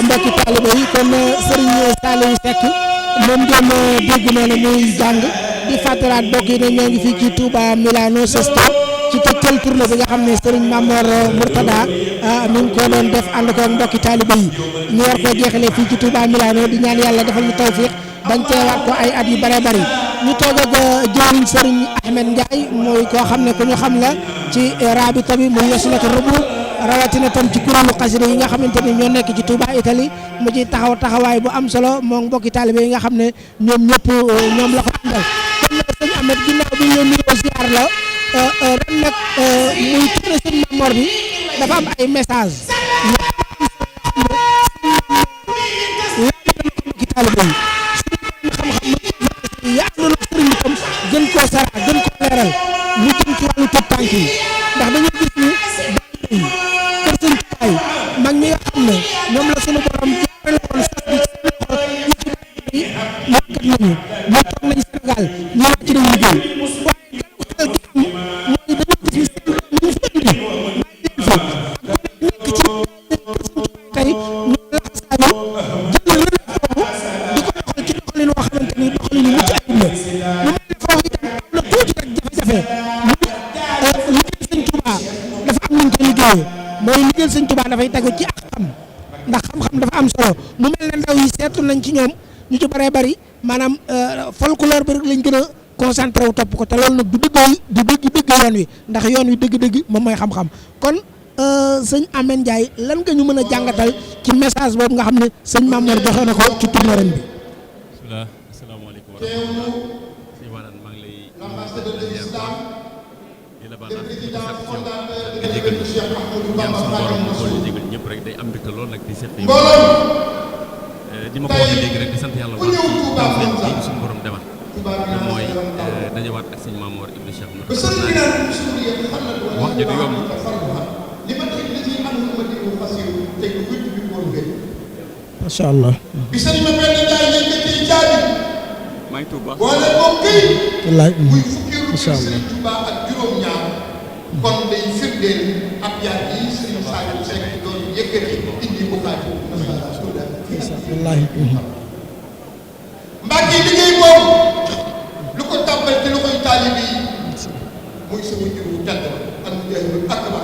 mbokki taalibe yi kon Serigne Saliou Seck moom ngeen dégg noonu muy jàng di fàttalaat mbokk yi ne ñoo ngi fii ci Touba Milano Sesto ci tëjtal tournée bi nga xam ne Serigne Mamor Mourtada mi ngi ko doon def ànd ko mbokki taalibe yi ñu war koo jeexalee fii ci Touba Milano di ñaan yàlla defal ñu tawfiq bañ teewaat ko ay at yu bare bari ñu toog ak jëwriñ Serigne Ahmed Ndiaye mooy koo xam ne ku ñu xam la ci rabita bi muy Yasulatu Rubu rawatina tam ci kuréelu xasida yi nga xamante ni ñoo nekk ci Touba Italie mu ci taxawaay bu am solo moom mbokki taalibe yi nga xam ne ñoom ñëpp ñoom la ko àndal kon sëñ Ahmed ginnaaw bi ñu nuyoo ziar la ren nag muy tournée sëñ Mamor bi dafa am ay message mbokki taalibe yi xam-xam yaa am na sëriñ itam gën koo sara gën koo leeral lu jëm ci wàllu tëb tànk yi ndax dañoo gis ni kër sëñ Tuubaa mag ñi nga xam ne ñoom la sunu borom jaarale woon sas bi ci seen loxo ñu ci bari yëkkat nañu ñu toog nañ Sénégal ñu wàcc nañ liggéey waaye gën ko xel gi am mooy dañoo gis ni seen doom ñu fi indi bàyyi leen fa nekk ci kër sëñ Tuubaa tey ñu laxasaayu jël relève boobu di ko doxal ci doxalin woo xamante ni doxalin mucc ayib la mu mel ne foofu itam am na tuuti rek jafe-jafe liggéey sëñ Tuubaa dafa am nañ ko liggéeyee mooy liggéeyal sëñ Tuubaa dafay tegu ci ak xam ndax xam-xam dafa am solo mu mel ne ndaw yi seetu nañ ci ñoom ñu ci bëree bëri maanaam folklore bi rek lañ gën a concentré wu topp ko te loolu nag du dëgg yoon wi ndax yoon wi dëgg-dëgg moom mooy xam-xam kon sëñ Ahmed Ndiaye lan nga ñu mën a jàngatal ci message boobu nga xam ne sëñ Mamor joxe na ko ci tournée ren bi. bisimilah asalaamaaleykum wa rahmatulah sëñ Wadane maa ngi lay di la baal nga jégal ñaan suñu borom mu boole jégal ñëpp rek day am mbégte lool nag di seet yow di ma ko waxee léegi rek di sant yàlla wax ci tawfeex bi suñu borom demal te mooy dajawaat ak sëñ Mamor Ibn Cheikh na wax ji du yomb macha allah. bi sëñ ma benn jaay yëkkati jaabi maa ngi tuub baax boole ko këy wallaay muy fukkeelu macha allah. Sëriñ Tuubaa ak juróom-ñaar kon day firndeel ab yaat yi Sëriñ Saliou Seck doon yëkkati indi ko xaaju wallaay. Mbàkke liggéey boobu lu ko tàmbal ci loxoy taalibe yi muy sama jur wu tedd ak jaahidul akbar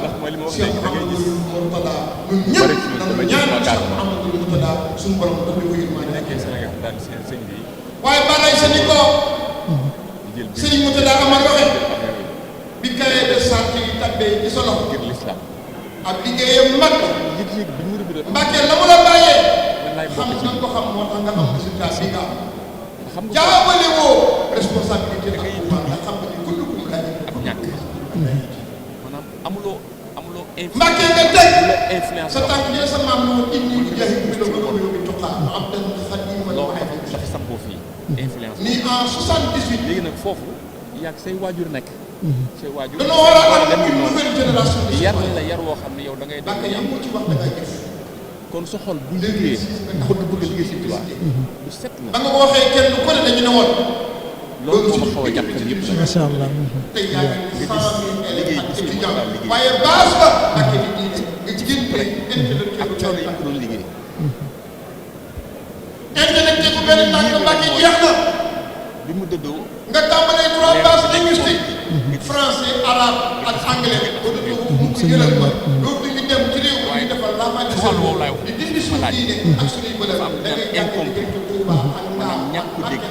Cheikh Amadou Mourtada ñun ñëpp nañu ñaan Cheikh Amadou Mourtada suñu borom daf di ko yërmaa nekkee Sénégal daal sëñ bi waaye balay sa ni ko sëñ Mourtada Amar waxe bi cahier de charge yi tabbee ci sa loxo ngir l'islam ab liggéeyam mag Mbàkke la mu la bàyyee xam nañ ko xam moo tax nga am résultat bi nga am jaawale woo responsabilité ak pouvoir nga xam ne kullukum raa'in ak ñàkk maanaam amuloo Mbàkke nga teg sa tànk yi sa maam moo indi lu jaay bi la ko yow tuqaa am dañ xadim ma loo xam dafa sampoo fii influence ni en 78 léegi nag foofu yàgg say waajur nekk say waajur dañoo war a am une nouvelle génération yar la yar woo xam ne yow da ngay Mbàkke yi mu ci wax da ngay jëf kon sa xol bu liggéey bëgg liggéey si Tuubaa lu set la ba nga ko waxee kenn ku ne dañu ne woon loolu moo ma xaw a jàppale yëpp la macha allah. tey yaa ngi 100 000 élèves ak étudiants waaye base ba ak i diine nga ci génn ak coono yi ko doon liggéey intellecté bu benn tànk Mbàkke jeex na bi mu dëddoo nga tàmbalee 3 bases linguistiques français arabe ak anglais ba du mu ko jëlal ma loolu ñu dem ci réew mi defal la ma di dindi suñu diine ak suñuy bële da ngay jàng Touba ak Ndar ñàkk ko dégg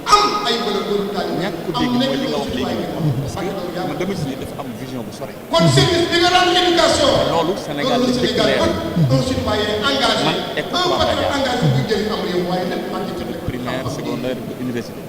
am ay bële bële taal ñàkk ko dégg mooy li nga wax léegi parce que man dama gis ni dafa am vision bu sore kon service bi nga rendre éducation loolu Sénégal la dëkk leer un citoyen engagé man un école trois patriote engagé bu jëriñ am réew waaye lépp man ci primaire secondaire université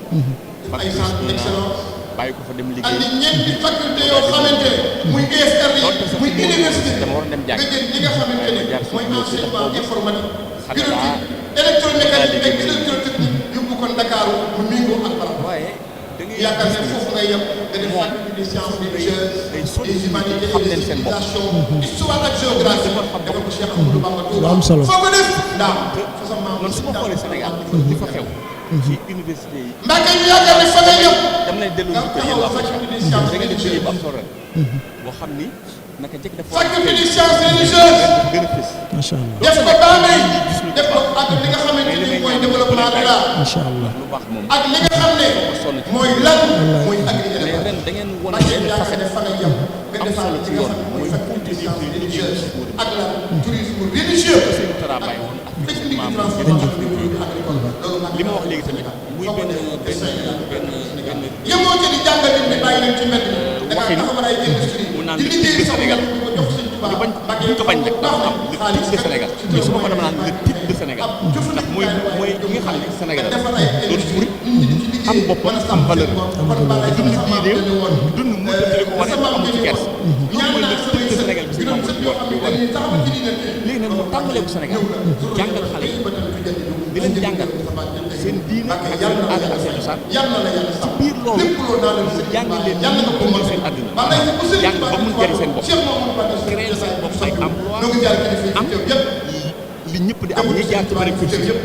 ay centre d'excellence bàyyi ko fa dem ak liggéey di ñeenti faculté yoo xamante ne muy ESR yi muy université dama war a dem jàng nga jël ñi nga xamante ne mooy enseignement informatique bureautique électromécanique ak électrotechnique yóbbu ko Ndakaaru mu méngoo ak barab waaye da ngay yaakaar ne foofu ngay yem nga def faculté des sciences religieuses des humanités et des civilisations histoire ak géographie dafa ko Cheikh Amadou Bamba Touba am solo. foo ko def ndaam fa sa maam man su ma xoolee Sénégal li fa xew ci université yi Mbàkke ñu yaakaar ne fa ngay yem dam nañ dellu ñu ko yéen waa da nga def liggéey bu am solo boo xam ni naka jëkk dafa sacrifice des sciences religieuses gën a fës. macha allah def ko baamee def ko ak li nga xamante ni mooy développement rural macha allah. lu baax moom ak li nga xam ne mooy lan mooy agriculture. mais ren da ngeen wane parce que benn yaa ngi facette def fa nga yem nga am defaat solo li ci nga yoon xam ne mooy mooy faculté des sciences continuer religieuses liggéey ak la tourisme religieux seen travail woon ak technique de maam transformation de produits agricoles li ma wax léegi tamit muy benn yemoo ci di jàngal nit ñi bàyyi leen ci mbedd da nga taxawal ay industrie mu naan di le liggéey type de sa Sénégal bopp di ko jox Sëñ Tuubaa ñu bañ ñu ko bañ rek dafa am le type de Sénégal mais su ma ko dama naan le type de Sénégal ndax mooy ñi nga xam ne Sénégal doon murit am boppam am valeur dund diineem dund mu dëppale ko wane amul ci kers loolu mooy le type de Sénégal bi si maam di wane léegi nag mu tàmbalee ko Sénégal jàngal xale yi di leen jàngal seen diine ak seen aada ak seen cosaan ci biir loolu mu jàngal leen ñu dundal seen àdduna jàng ba mun jëriñ seen bopp créer seen bopp ay emploi am li ñëpp di am ñi jaar ci bëri cursus yëpp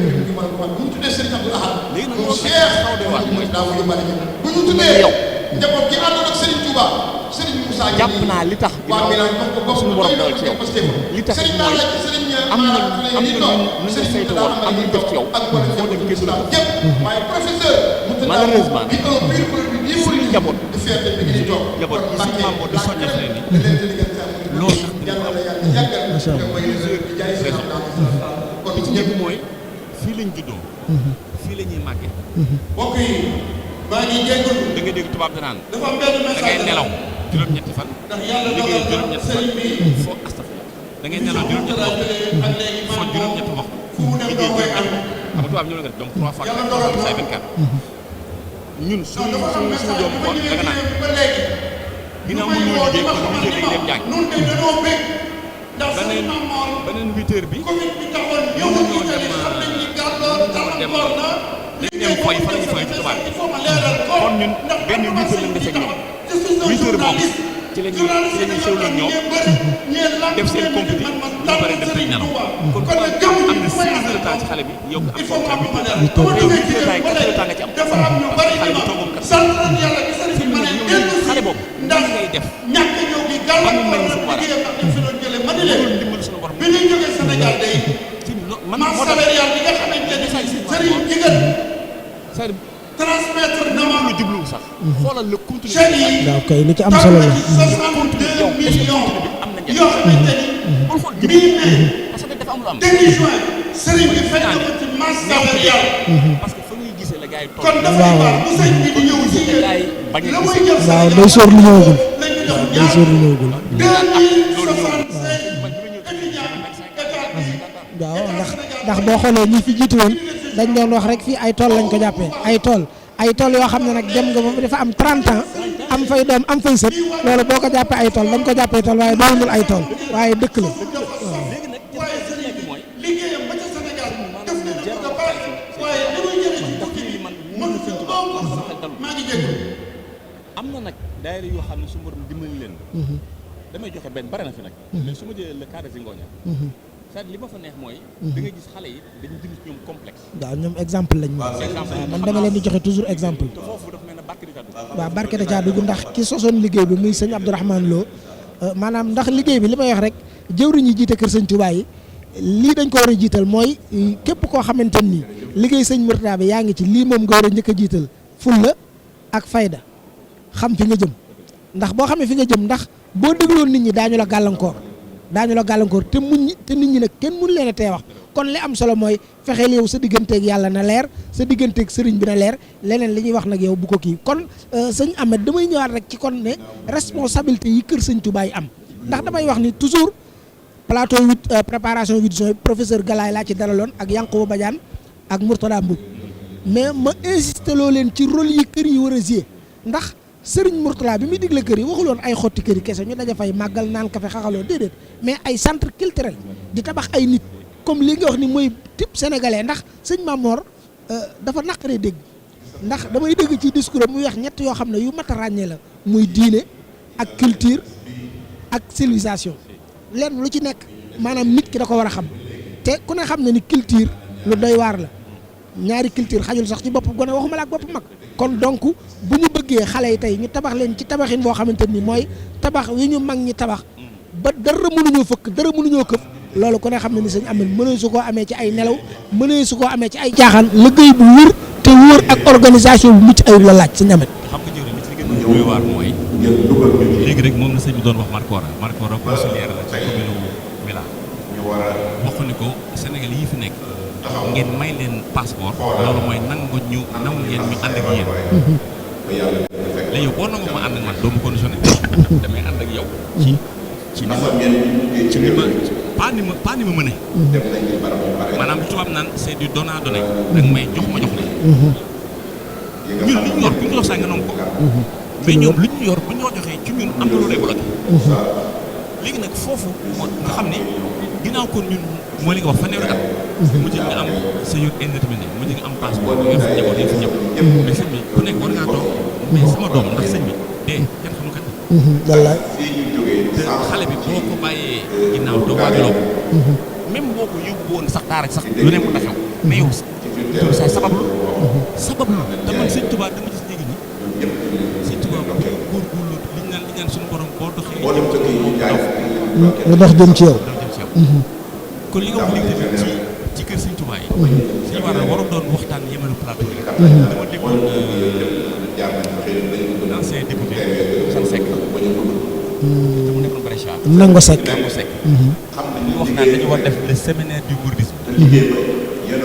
léegi nag loolu xaw doy waar mooy bu ñu tuddee yow njaboot gi àndoon ak Serigne Touba Serigne Moussa jàpp naa li tax ginnaaw suñu borom dawal ci yow li tax mooy am na ñu la saytu woon am ñu def ci yow foo dem génn la ko malheureusement suñu njaboot yi suñu maam moo di soññal leen ni loolu sax dina ko am macha allah. raison bi ci njëkk mooy fii lañ juddoo fii la ñuy màggee mbokk yi maa ngi jégalu da nga dégg tubaab danaan dafa am benn da ngay message nelaw juróom-ñetti fan ndax yàlla liggéey dogal na juróom-ñetti fan sëriñ bi foo astafurlah da ngay nelaw juróom-ñetti waxtu ak léegi foo juróom-ñetti waxtu fu mu dem doo koy am xam nga tubaab ñoo la nga def donc 3 fois yàlla dogal na say 24 ñun suñu dafa am suñu doom message ko bu ñu da nga naan ba léegi ginnaaw mu ñëw liggéey kon 8 heures dañuy dem jàng nun de dañoo bëgg ndax beneen sëriñ Mamor beneen 8 heures bi Covid bi taxoon ñëw ñoo Italie dem xam nañ ni gàllankoor gàllankoor na dañ dem foy fan lañu foy ci tubaab il faut ma leeral ko kon ñun benn 8 heures lañ defee ñoom 8 heures boobu ci la ñuy xewloo ñoom def seen compétit ñu pare def tëj nelaw kon ku am na 6 heures de temps ci xale bi yow nga am contrat 8 heures te yow 8 heures temps yi 4 heures temps nga ci am parce que xale bi toogul 4 heures fi mu ne ñoom xale boobu nan ngay def ñàkk ñëw gi ba mu mel ni gàllankoor suñu war a liggéeyam ak fi doon jëlee ma di leen loolu ndimbal suñu borom bi ñuy jógee Sénégal day ci man masse moo tax salariale bi nga xamante ne sëriñ jigéen c'est-à-dire transmettre na ma lu jublu sax xoolal le contenu jeunes yi waaw kay lu ci am solo la. 62 millions am na yoo xamante ni bul xool bii ne parce que dafa am lu am début juin sëriñ bi fekk na ko ci masse salariale parce que fa ngay gisee la gars yi toog kon dafay baax bu sëñ bi di ñëw ci la gars yi bañ la a muy gisee jël waaw day sóor lu ñëwagul. lañu jox day ñaar sóor lu ñëwagul. 2065 waaw ndax boo xoolee ñi fi jiitu woon dañ doon wax rek fii ay tool lañ ko jàppee ay tool yoo xam ne nag dem nga ba dafa am 30 ans am fay doom am fay sët loolu boo ko jàppee ay tool dañ ko jàppee tool waaye doonul ay tool waaye dëkk la. léegi nag léegi mooy liggéeyam ba ca Sénégal def na ne ko baax waaye li muy jëlee ci tukki bi man mënu fi maa ngi jégalu am na nag daayira yoo xam ne su ma dimbali leen damay joxe benn bare na fi nag mais su ma jëlee le cas de Zingonia c'est-à-dire li ma fa neex mooy da nga gis xale yi dañu dund ci ñoom complexe waaw ñoom exemple lañ moom. waaw man dama leen di joxe toujours exemple. te foofu dafa mel ne barke di kaddu waaw barke da caa dugg ndax ki sosoon liggéey bi muy sëñ Abdourahmane Lo maanaam ndax liggéey bi li may wax rek jëwriñ ñi jiite kër sëñ Touba yi lii dañ ko war a jiital mooy képp koo xamante ni liggéey sëñ Mourtada bi yaa ngi ci lii moom nga war a njëkk a jiital fulla ak fayda xam fi nga jëm ndax boo xamee fi nga jëm ndax boo dégloon nit ñi daañu la gàllankoor te nit ñi nag kenn mënu leen a tee wax kon li am solo mooy fexeel yow sa digganteeg yàlla na leer sa digganteeg sëriñ bi na leer leneen li ñuy wax nag yow bu ko kii kon sëñ Ahmed damay ñëwaat rek ci kon ne responsabilité yi kër sëñ Touba yi am ndax damay wax ni toujours plateau 8 préparation 8 juin professeur Galaye laa ci dalaloon ak Yankhoba Badiane ak Mourtada Mboup mais ma insisté loo leen ci rôle yi kër yi war a jouer ndax sëriñ Mourtada bi muy digle kër yi waxuloon ay xotti kër yi kese ñu daja fay màggal naan kafe xaxaloo déedéet mais ay centre culturel di tabax ay nit comme li nga wax ni mooy type sénégalais ndax sëñ Mamor dafa naqaree dégg ndax damay dégg ci discours muy wax ñett yoo xam ne yu mat a ràññee la muy diine ak culture ak civilisation lenn lu ci nekk maanaam nit ki da ko war a xam te ku ne xam ne ni culture lu doy waar la ñaari culture xajul sax ci bopp gone waxuma la ak bopp mag kon donc bu ñu bëggee xale yi tey ñu tabax leen ci tabaxin boo xamante ni mooy tabax yu ñu mag ñi tabax ba dara mënuñoo fëkk dara mënuñoo këf loolu ku ne xam ne ni sëñ Ahmed mënee su koo amee ci ay nelaw mënee su koo amee ci ay caaxaan liggéey bu wër te wër ak organisation bu mucc ayib la laaj sëñ Ahmed. xam nga jëwriñ li ci gën a doy waar mooy léegi rek moom la sëñ bi doon wax Marcora conseillère la ci commune Mila wax ni ko Sénégal yi fi nekk ngeen may leen passeport loolu mooy nangu ngeen ñu ànd ak yéen léegi boo nangu ma ànd ak man doo ma conditionné damay ànd ak yow ci ni ma mëne maanaam li tubaab naan c'est du donnant donné danga may jox ma jox la ñun li ñu yor bu ñu jox saa nga nangu ko mais ñoom li ñu yor bu ñu joxee ci ñun am na lu lay bloqué léegi nag foofu moo nga xam ne ginnaaw kon ñun mooy li nga wax fanweeri at mujj nga am séjour indéterminé mujj nga am passeport nga fi njaboot yi fi ñëpp mais sëñ bi ku nekk war ngaa toog mais sama doom ndax sëñ bi kenn xamul kat wallaay te xale bi boo ko bàyyee ginnaaw te waajaloo ko même boo ko yóbbu woon sax daara sax lu ne mën na xew mais yow sa sabablu te man sëñ Tuubaa dama gis léegi ni sëñ Tuubaa bu góorgóorlu li ñu naan suñu borom boo doxee nga dox jëm ci yow kon li nga wax léegi tamit ci kër sëñ Tuubaa yi suñu waroon doon waxtaan yemelu plateau yi dama déggoon ancien député San Seck mu nekkoon Brescia Nango Seck ñu wax naan dañu war def le séminaire du mouridisme le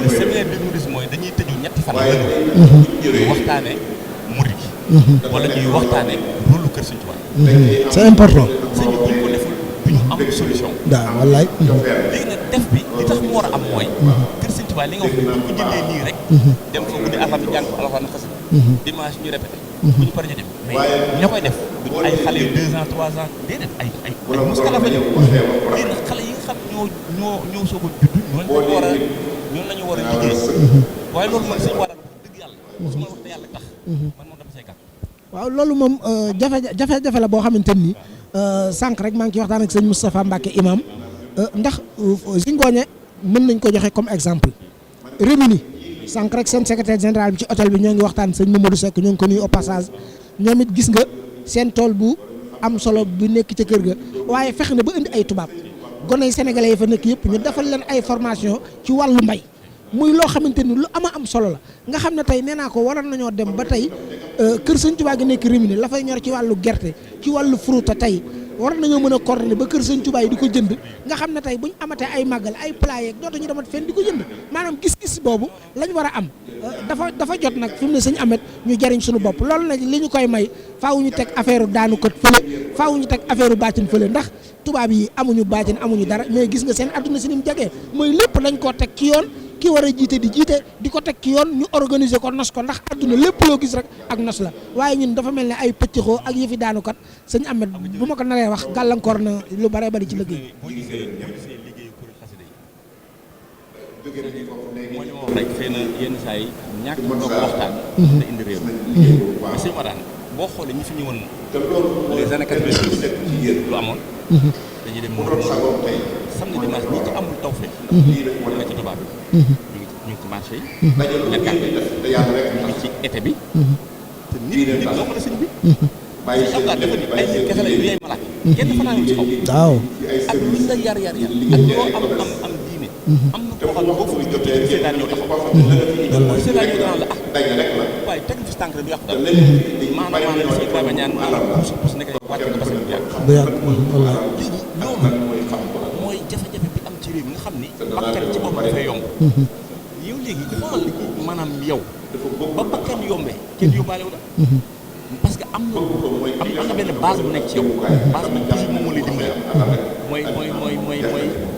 séminaire du mouridisme mooy dañuy tëju ñetti fan la waxtaane murid gi wala ñuy waxtaane rôle kër sëñ Tuubaa c'est important sëñ bi bu ñu ko deful du ñu am solution waaw wallaay léegi nag def bi li tax mu war a am mooy kër sëñ Tuubaa li nga wax ni bu ñu ko jëlee nii rek dem fa guddi alxam jàng ko alxam xasida dimanche ñu répété bu ñu paree ñu dem mais ñoo koy def duñu ay xale yu 2 ans 3 ans déedéet ay muskala fa ñu léegi nag xale yi nga xam ñoo soog a judd ñoom la ñu war a liggéey waaye loolu man suñu war a dëgg yàlla su ma wax te yàlla tax man moom dafa say gàtt waaw loolu moom jafe-jafe la boo xamante ni sànq rek maa ngi ciy waxtaan ak sëñ Moustapha Mbacke imam ndax Zingoñe mën nañ ko joxe comme exemple Rimini sànq rek seen secrétaire général bi ci hôtel bi ñoo ngi waxtaan sëñ Mamadou Seck ñoo ngi ko nuyu au passage ñoom it gis nga seen tool bu am solo bu nekk ca kër ga waaye fexe na ba indi ay tubaab gone yi sénégalais yi fa nekk yëpp ñu defal leen ay formation ci wàllu mbay muy loo xamante ni lu am solo la nga xam ne tey nee naa ko waroon nañoo dem ba tey kër sëñ Tuubaa gi nekk Rimini la fay ñor ci wàllu gerte ci wàllu fruta tey war nañoo mën a coordonné ba kër sëñ Tuubaa yi di ko jënd nga xam ne tey buñ amatee ay màggal ay plat yeeg dootuñu demat fenn di ko jënd maanaam gis-gis boobu lañ war a am dafa jot nag fi mu ne sëñ Ahmed ñu jariñ suñu bopp loolu nag li ñu koy may faaw ñu teg affaire daanu ko fële faaw ñu teg affaire baatin fële ndax tubaab yi amuñu baatin amuñu dara mais gis nga seen adduna si ni mu jagee mooy lépp lañ koo teg ci yoon ki war a jiite di jiite di ko teg ci yoon ñu organiser ko nos ko ndax adduna lépp loo gis rek ak nos la waaye ñun dafa mel ne ay pëccxoo ak yëfi daanu kat sëñ Ahmed bu ma ko naree wax gàllankoor na lu bare bari ci liggéey mooy li ma wax rek xëy na yenn saa yi ñàkk a toog waxtaan da indi réew mais sëñ Madane boo xoolee ñi fi ñëwoon les années 90 lu amoon dañuy dem samedi dimanche ñi ci amul taw fekk nga ci tubaab bi ñu ngi ci marché yi nekkaat ñu ngi ci été bi te nit doo ko la sëñ bi si xam dafa ni ay nit kese la yu ay malaat kenn fanaan ci kaw waaw ak luñ la yar ak loo am diine am na koo xam ne boo fa ñu jotee seetaan ñoo taxaw seetaan ñoo taxaw la waaye teg fi tànk rek du yàqu dara maanaam si Ibrahima ñaan pus nekk wàcc nga basi bu yàgg léegi loolu mooy jafe-jafe bi am ci réew mi nga xam ni bakkan ci boppam dafay yomb yow léegi xool maanaam yow ba bakkan yombee kenn yóbbaale wu la parce que am na benn base bu nekk ci yow base bu toujours moom moo lay dimbali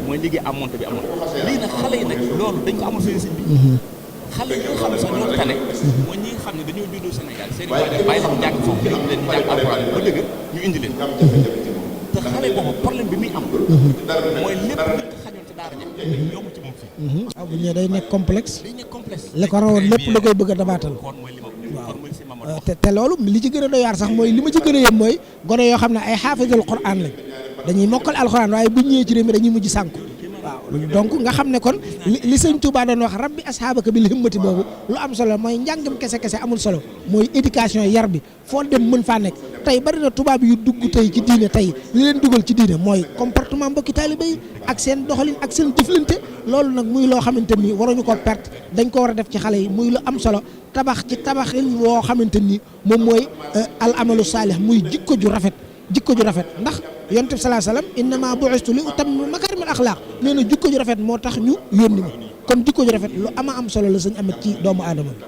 mooy liggéey am monté bi amoon lii nag xale yi nag loolu dañ ko amul seen sëñ bi xale yi nga xam ne sax ñoo tane mooy ñi nga xam ne dañoo juddoo Sénégal seen i waajur bàyyi sax jàng foofu indi leen ñu jàng alxuraan ba dëgg ñu indi leen te xale boobu problème bi muy am mooy lépp li ko xajoon ci daara ja yomb ci moom fii waaw bu ñëwee day nekk complexe li ko rawoon lépp la koy bëgg a dabaatal waaw te loolu li ci gën a doy waar sax mooy li ma ci gën a yem mooy gone yoo xam ne ay xaafidul Qur'an lañ dañuy mokkal alxuraan waaye bu ñëwee ci réew mi dañuy mujj sànku waaw donc nga xam ne kon li sëñ Touba doon wax rabbi ashaabaka bil himmati boobu lu am solo mooy njàngam kese amul solo mooy éducation yar bi foo dem mën faa nekk tey bari na tubaab yu dugg tey ci diine tey li leen dugal ci diine mooy comportement mbokki taalibe yi ak seen doxalin ak seen jëflante loolu nag muy loo xamante ni waruñu ko perte dañ ko war a def ci xale yi muy lu am solo tabax ci tabaxin woo xamante ni moom mooy al amalu saalih muy jikko ju rafet ndax yonent bi salaa salaam innama bu'istu li utammima makaarimal axlaaq nee na jikko ju rafet moo tax ñu yónni ma kon jikko ju rafet lu am solo la sëñ Amet ci doomu aadama bi.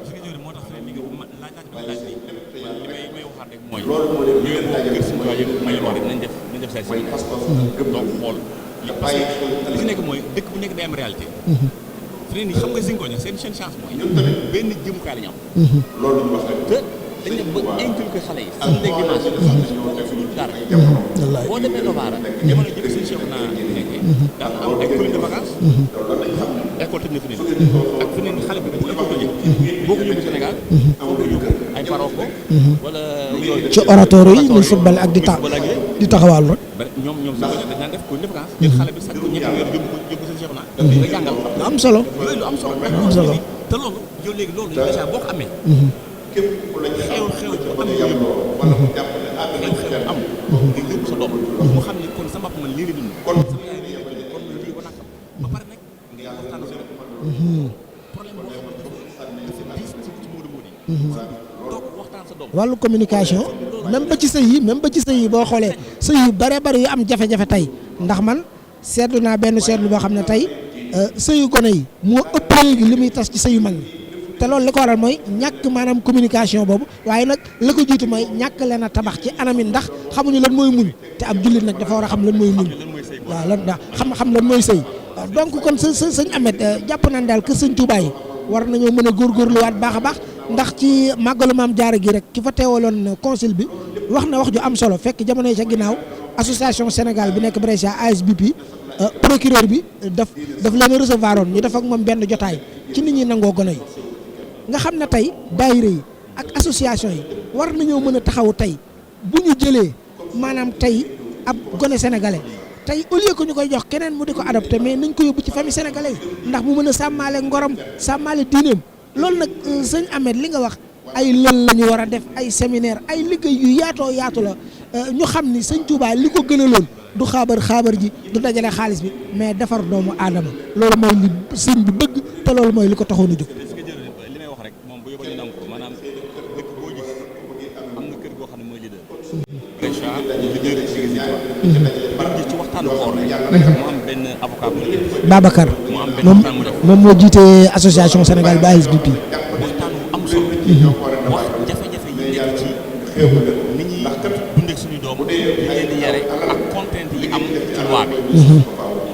mooy ñooy boo kër si tubaab yëpp may wax rek nañ def say si donc xool li si nekk mooy dëkk bu nekk day am réalité fi ne nii xam nga Zingoña seen chance mooy benn jëmukaay la ñu am loolu ñu wax te dañ dem ba inculquer xale yi suñu léegi dimanche suñu dara boo demee Novara jamono jëkk suñu chef naa nekkee daan am ay colonie de vacances école tëj na fi ne ak fi ne ni xale bi bu école tojee boo ko yóbbu Sénégal foo ko yóbbu ay Maroko wala yooyu ci oratoire yi muy football ak di taxawal rek ñoom sax dañ naan def colonie de vacances jël xale bi sax ko ñetti weer yóbbu seen chef naa nga jàngal lu am solo yooyu lu am solo te loolu yow léegi loolu déjà boo ko amee xew bu am yóbbu wala mu jàpp ne xew am nga yóbbu sa doom mu xam ne kon sama bopp man lii la dund kon sama yaay lii la dund kon man lii war naa xam ba pare nag nga waxtaan sa problème boo xam ne dafa diis ci Modou Modou toog waxtaan sa doom wàllu communication même ba ci sëy yi boo xoolee sëy yu bare yu am jafe-jafe tey ndax man seetlu naa benn seetlu boo xam ne tey sëyu gone yi moo ëpp léegi li muy tas ci sëyu mag ñi te loolu li ko waral mooy ñàkk maanaam communication boobu waaye nag la ko jiitu mooy ñàkk leen a tabax ci anamin ndax xamuñu lan mooy muñ te ab jullit nag dafa war a xam lan mooy muñ waaw lan ndax xam lan mooy sëy donc kon sëñ Amet jàpp nañ daal que sëñ Touba yi war nañoo mën a góorgóorluwaat baax a baax ndax ci màggalu Maam Jaara gi rek ki fa teewaloon consul bi wax na wax ju am solo fekk jamono yi ca ginnaaw association Sénégal bi nekk Brescia ASBP procureur bi daf leen recevoir oon ñu def ak moom benn jotaay ci nit ñi nangoo gone yi nga xam ne tey daayira yi ak association yi war nañoo mën a taxaw tey bu ñu jëlee maanaam tey ab gone sénégalais tey au lieu que ñu koy jox keneen mu di ko adopté mais nañ ko yóbbu ci famille sénégalaise ndax mu mën a sàmmaale ngorom sàmmaale diineem loolu nag sëñ Amet li nga wax ay lël la ñu war a def ay séminaire ay liggéey yu yaatu la ñu xam ni sëñ Touba li ko gënaloon du xaabar ji du dajale xaalis bi mais defar doomu aadama loolu mooy li sëñ bi bëgg te loolu mooy li ko taxoon a jóg. ci waxtaanu koor mu am benn avocat bu Babacar moom moo jiite association Sénégal ba ASBP waxtaan bu am solo wax jafe-jafe yi nekk ci ni ñuy dundee suñu doom li leen di yare ak contrainte yi am ci loi bi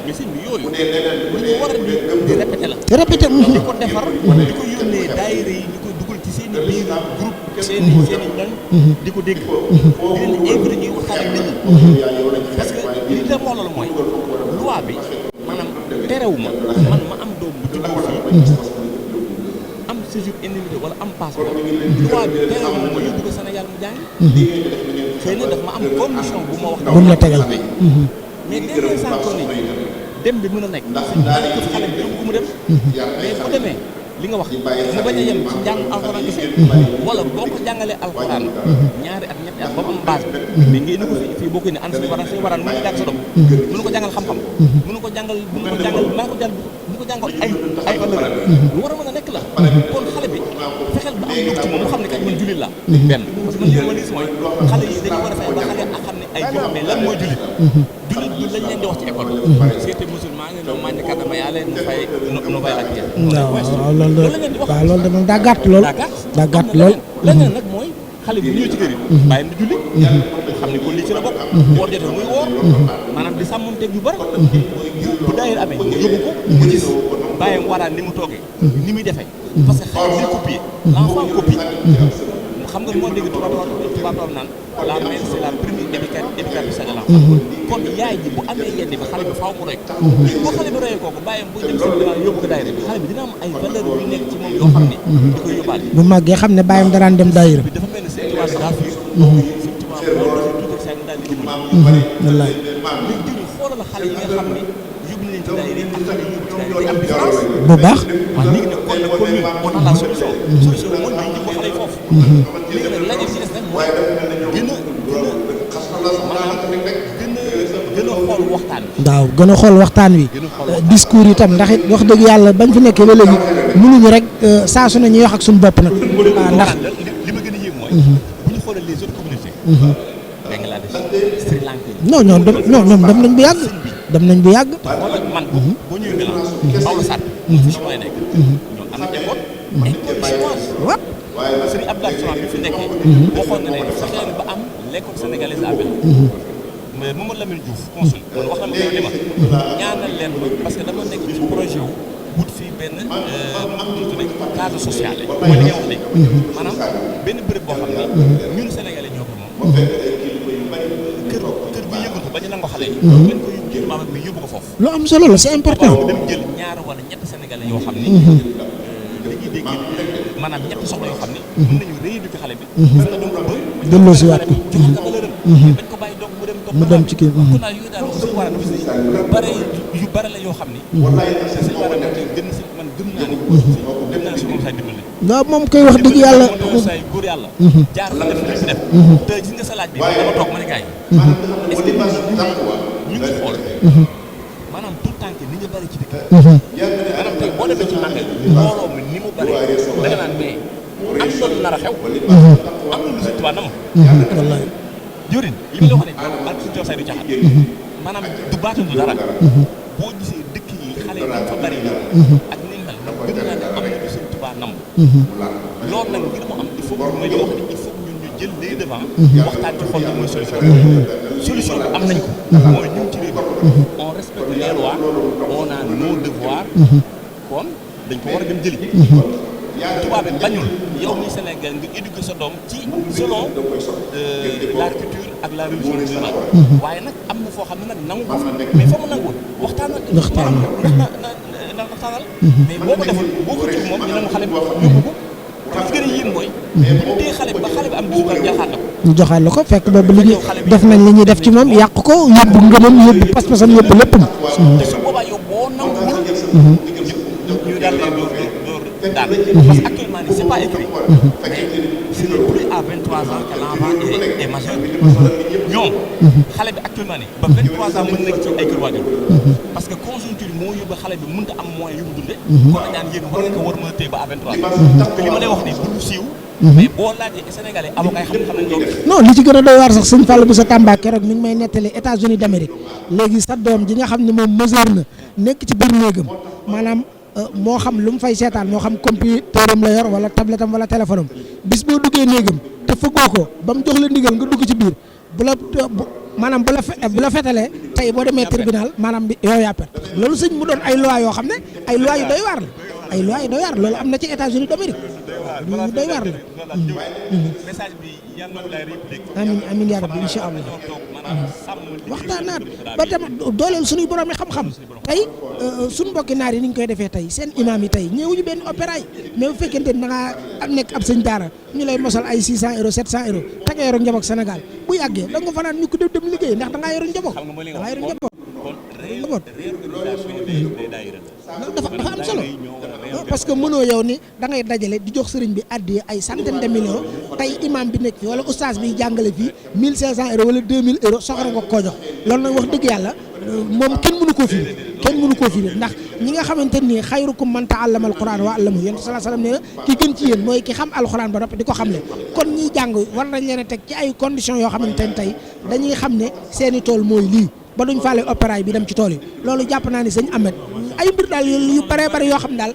mais sëñ bi yooyu lu ñu war a di répété la di ko defar di ko yónnee daayira yi ñu koy dugal ci seen i biir groupe seen i ñoñ di ko dégg di leen di invité ñuy waxtaan ak nit ñi parce que li la moo loolu mooy loi bi maanaam terewuma man ma am doom bu juddoo fii am séjour indemnité wala am passeport loi bi terewuma ma yóbbu ko Sénégal mu jàng xëy na daf ma am condition bu ma wax buñ la tegal mais dès l'instant que ni dem bi mën a nekk daanaka ko xale bi yóbbu ko mu dem mais bu demee li nga wax mu bañ a yem ci njàng alxuraan kese wala boo ko jàngalee alxuraan ñaari at ñetti at ba mu am base bi mais ngeen ni ko fii boo koy ne ànd suñu waraan mën ko jàng sa doom mënu ko jàngal xam-xam mënu ko jàngal mënu ko jàngal ay valeur lu war a mën a nekk la kon xale bi fexeel ba am yëg ci moom mu xam ne kat man jullit la benn parce que man li ma gis mooy xale yi dañu war a fexe ba xale ak xam ne ay jullit mais lan mooy jullit jullit bi lañ leen di wax ci école seete musulman nga ñoom màññi kàdda ma yàlla nu fay ak waaw loolu de moom daa gàtt lool leneen nag mooy xale bi ñëw ci kër yi bàyyi na julli xam ne kon lii ci la bokk woor jotee muy woor maanaam di sàmmonteeg yu bari bu daayira amee nga yóbbu ko mu gis bàyyam waraan ni mu toogee ni muy defee parce que xale bi copier l'enfant copie xam nga moo dégg tubaab naan la mère c'est la première éducatrice de l'enfant kon yaay ji bu amee yenn bi xale bi faaw mu roy ko boo xale bi royee kooku bàyyam bu dem seen demande yóbbu ko daayira bi xale bi dina am ay valeur yu nekk ci moom yoo xam ne di koy yóbbaale bu màggee xam ne bàyyam daraan dem daayira bi dafa mel ni seen tubaab daa fiir seen tubaab boo doxee tuuti saa ngi daal di dimbali wallaay léegi ñu xoolal xale yi nga xam ne yóbbu nañ ci daayira ak xale yi yóbbu ci daayira day am différence. bu baax. waaw léegi nag kon nag comme ñun on a la solution. solution bi mooy ñu jublu xale yi foofu. léegi nag laaj ci des nag mooy gën a maanaam gën a xool waxtaan wi. waaw gën a xool waxtaan wi. discours yi tam ndax it wax dëgg yàlla bañ fi nekkee ba léegi mënuñu rek saa su ne ñuy wax ak suñu bopp nag. waaw ndax li ma gën a yéem mooy. bu ñu xoolee les autres communautés. Bangladesh, Sri Lanka. non ñoom dem nañ bu yàgg. dem nañ bu yàgg. wala man boo ñëwee Milan. Paolo Sartre. fi chinois nekk. ñoom am na école. école chinoise. waaw. Serigne Abdoulaye Sow bi fi nekkee. waxoon na ne fexe leen ba am l'école sénégalaise à Milan. mais Mamadou Lamine Diouf consul man wax na ma ne ma ñaanal leen parce que dama nekk ci projet wu wut fii benn case sociale mooy li nga wax léegi maanaam benn béréb boo xam ne ñun sénégalais ñoo ko moom kër bi yëngatu ba ñu nangu xale yi dañ ko jël maam ak mi yóbbu ko foofu lu am solo la c'est important dem jël ñaar wala ñetti sénégalais yoo xam ne dañuy dégg maanaam ñetti soxla yoo xam ne mën nañu rééduquer xale bi parce que donc ba delloo si waat ko jox ko valeur dañ ko bàyyi donc mu dem ci kii kon daal yooyu daal aussi war a def yu bare la yoo xam ni sëñ war a gën si man gëm naa ni si moom say dimbali waaw moom koy wax dëgg yàlla say góor yàlla jaar fa def li si def te gis nga sa laaj bi dama toog ma ne gars yi est-ce que ñu ngi xool maanaam tout le temps que ni ñu bëri ci dëkk maanaam tey boo demee ci màggal mbooloo mi ni mu bëri da nga naan mais am loolu nar a xew am na lu si tubaab nam wallaay Diorin li ma la wax ne barke si Say du caaxaan maanaam du baatu du dara boo gisee dëkk yi xale yi fa bari ak ni mel gëm naa ne am na lu seen Tuubaa nam loolu nag ngir mu am il faut que may wax ne il faut que ñun ñu jël les devant waxtaan ci xool mooy solution bi am nañ ko mooy ñun ci réew on respecte les lois on a nos devoirs kon dañ ko war a dem jëli tubaab bi bañul yow mi Sénégal nga éduquer sa doom ci selon la culture ak la religion musulmane waaye nag am na foo xam ne nag nangu ko mais fa mu nanguwul waxtaanal mais boo ko deful boo ko ci moom ñu nangu xale bi yóbbu ko te fi gën a yéen mooy bu tee xale bi ba xale bi am 18 ans jaxaat la ko ñu joxaat la ko fekk boobu li ñu def nañ li ñuy def ci moom yàq ko yóbbu ngëmam yóbbu pas-pasam yóbbu léppam te su boobaa yow boo nanguwul ñu daal leen door daal parce que actuellement nii c'est pas écrit mais ce n'est plus à 23 ans que l'enfant est majeur ñoom xale bi actuellement nii ba 23 ans mën nekk ci ay kër waajur parce que conjoncture moo yóbbu xale bi mënut a am moyen yu mu dunde kon dañ naan yéen war nga ko war a mën a téye ba à 23 ans te li ma lay wax nii bu lu siiw mais boo laajee Sénégalais avocat yi xam nañ loolu non li ci gën a doy waar sax sëñ Fallou bu sa Tamba keroog mi ngi may nettali États-Unis d'Amérique léegi sa doom ji nga xam ne moom majeur na nekk ci biir néegam maanaam moo xam lu mu fay seetaan moo xam computer am la yor wala tablette am wala téléphone am bis boo duggee néegam te fëggoo ko ba mu jox la ndigal nga dugg ci biir maanaam bu la fetalee tey boo demee tribunal maanaam bi yow yaa perte loolu sëñ mu doon ay loi yoo xam ne ay loi yu doy waar la ay loi yu doy waar loolu am na ci États-Unis d'Amérique lu doy waar la. message bi yal na la réplique. amiin yaa rabbi incha allah. waxtaanaat ba tam dooleel suñuy borom yi xam-xam tey suñu mbokki naar yi ni ñu koy defee tey seen imam yi tey ñëwuñu benn opéra yi mais bu fekkente ni da ngaa nekk ab sëñ daara ñu lay mosal ay 600 euros 700 euros te nga yoroon njaboot Sénégal bu yàggee da nga fanaan ñu ko dem liggéey ndax da ngaa yoroon njaboot da ngaa yoroon njaboot. dafa am solo parce que mënoo yow ni da ngay dajale di jox sëriñ bi addiya ay centaine de millions tey imam bi nekk fi wala oustaz bi jàngale fii 1500 euros wala 2000 euros soxla nga koo jox loolu nag wax dëgg yàlla moom kenn mënu koo firi ndax ñi nga xamante ni xayrukum man ta'allama al-Qur'an wa 'allamahu yonent sallallahu alayhi wasallam nee na ki gën ci yéen mooy ki xam alxuraan ba noppi di ko xamle kon ñiy jàng war nañ leen a teg ci ay conditions yoo xamante ne tey dañuy xam ne seeni tool mooy lii ba duñ faale opéra bi dem ci tool yi loolu jàpp naa ni sëñ Ahmed ay mbir daal yu bare bare yoo xam ne daal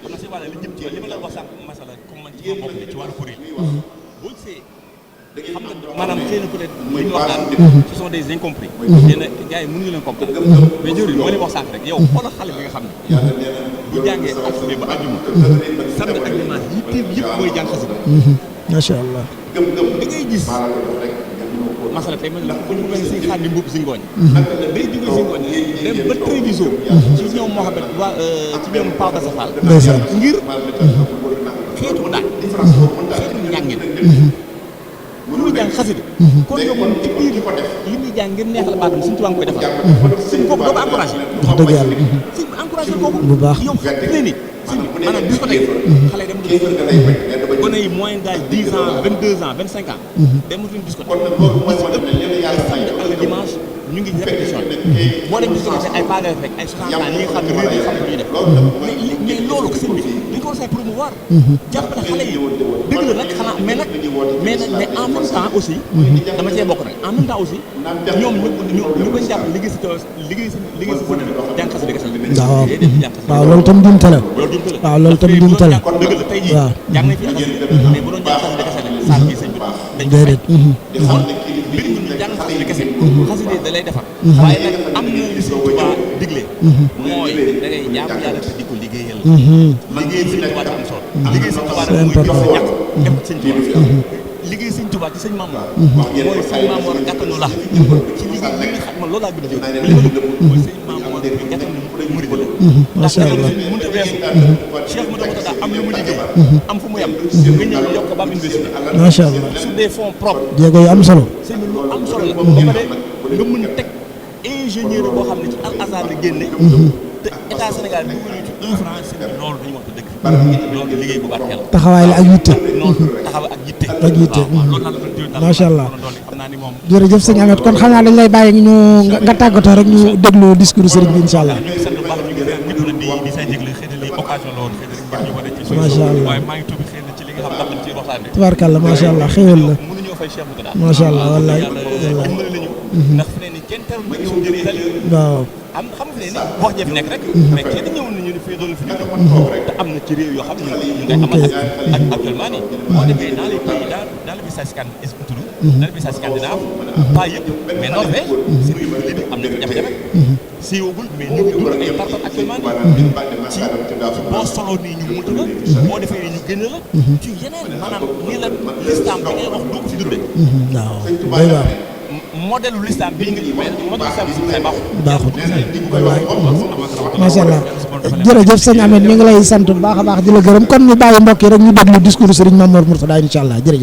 xam nga maanaam xëy na peut-être li ñu wax naan ce sont des incompris xëy na gars yi mënuñu leen comprendre mais jëriñ moo leen wax sànq rek yow xoolal xale bi nga xam ne bu jàngee altine ba àjjuma samedi ak dimanche yitteem yëpp mooy jàng xasida macha allah da ngay gis masala tey man la bu ñu mel si xaar ni mbubb si ngooñ day jóge si ngooñ dem ba Tréviso ci ñoom Mohamed waa ci ñoom Paa Bassa Fall ngir xeetu daaj xeetu njàngin bu muy jàng xasida kon yow moom ci biir li muy jàng ngir neexal baatam suñu tubaab koy defal suñ kooku doo ko encouragé wax dëgg yàlla suñ encouragé kooku bu baax yow xam ne ni suñ maanaam bis ko teg xale dem dugg gone yi moyen d'âge 10 ans 22 ans 25 ans dematuñ bis ko teg samedi ak le dimanche ñu ngi répétition boo dem bis ko teg ay paga rek ay 60 ans ñi nga xam ne réew yi xam ne ñuy def mais loolu ko sëñ bi dañ ko war a promouvoir jàppale xale yi dëgg la nag xanaa mais en même temps aussi dama cee bokk nag en même temps aussi ñoom ñu bañ jàpp liggéey si fële jàng xasida kese waaw loolu tam jumte la waaw loolu tam jumte la dëgg la tey jii jàng nañ fi xasida mais bu doon jàng xasida kese nag saal bii sëñ bi dañ déedéet kon mbir mi ñu jàng xasida kese xasida da lay defar waaye nag am na li sëñ Tuubaa digle mooy da ngay jaamu yàlla te di ko liggéeyal liggéeyal sëñ Tuubaa dafa am solo liggéey sëñ Tuubaa dafa mooy sa ñàkk def sëñ Tuubaa liggéey sëñ Tuubaa ci sëñ Mamour mooy sëñ Mamour gàttanu la ci liggéey li nga xam man loolu laa gën a jóg li ma dëgg mooy sëñ Mamour gàttanu murid la macha allah mënut a weesu Cheikh Moussa Moussa am lu mu liggéey am fu mu yem nga ñëw yokk ba am université macha allah sur des fonds propres jéego yu am solo sëñ bi lu am solo la ba pare nga mën a teg ingénieur boo xam ne ci Al Azhar la génne te état Sénégal bi ñu ci 1 franc sëñ bi loolu dañu wax dëgg loolu liggéey bu barkeel taxawaay la ak yitte noonu taxaw ak yitte ak yitte macha allah xam naa ni moom jërëjëf sëñ Ahmed kon xam naa dañ lay bàyyi ñu nga tàggatoo rek ñu déglu discours sëriñ bi incha allah ñu ngi sant bu baax ñu ngi ñëpp nag di say jégle xëy na lii occasion la woon xëy na ngir ñu wane ci macha allah waaye maa ngi tuubi xëy na ci li nga xam ndax ci waxtaane tubaarkàlla macha allah xéwal la mënuñoo fay Cheikh Moussa macha allah wallaay yàlla dimbali nañu ndax fi ne ni kenn terul ba suñu jëriñ waaw am xam nga ne ni wax jëf nekk rek mais kenn ñëw nañu ni fii doon fi ñu te am na ci réew yoo xam ne ñu ngay amal ak actuellement nii boo demee dans les pays dans le village dans le village scandinave pas yëpp mais Norvège seen li am na jafe-jafe siiwagul mais ñu ngi dund ay tartar actuellement nii ci boo soloo nii ñu mutu la boo defee nii ñu génn la ci yeneen maanaam nii la l'islam bi ngay wax doo ko fi dundee waaw doy waar modèle l'islam bii nga modèle l'islam bi say baaxut wallaay macha allah jërëjëf sëñ Ahmed ñu ngi lay sant bu baax a baax di la gërëm kon ñu bàyyi mbokk yi rek ñu déglu discours Serigne Mamour Mourtada incha allah jërëjëf